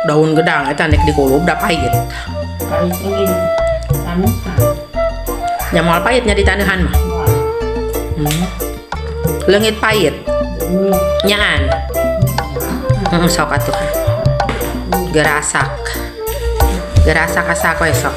Daun gedang eta nek dikulub da pahit. Pahit lagi. Tanuhan. Nya moal pahitnya di taneuhan mah. Wah. Leungit pahit. Ini. Nyaan. Sok atuh. Gerasak. Gerasak asak we sok.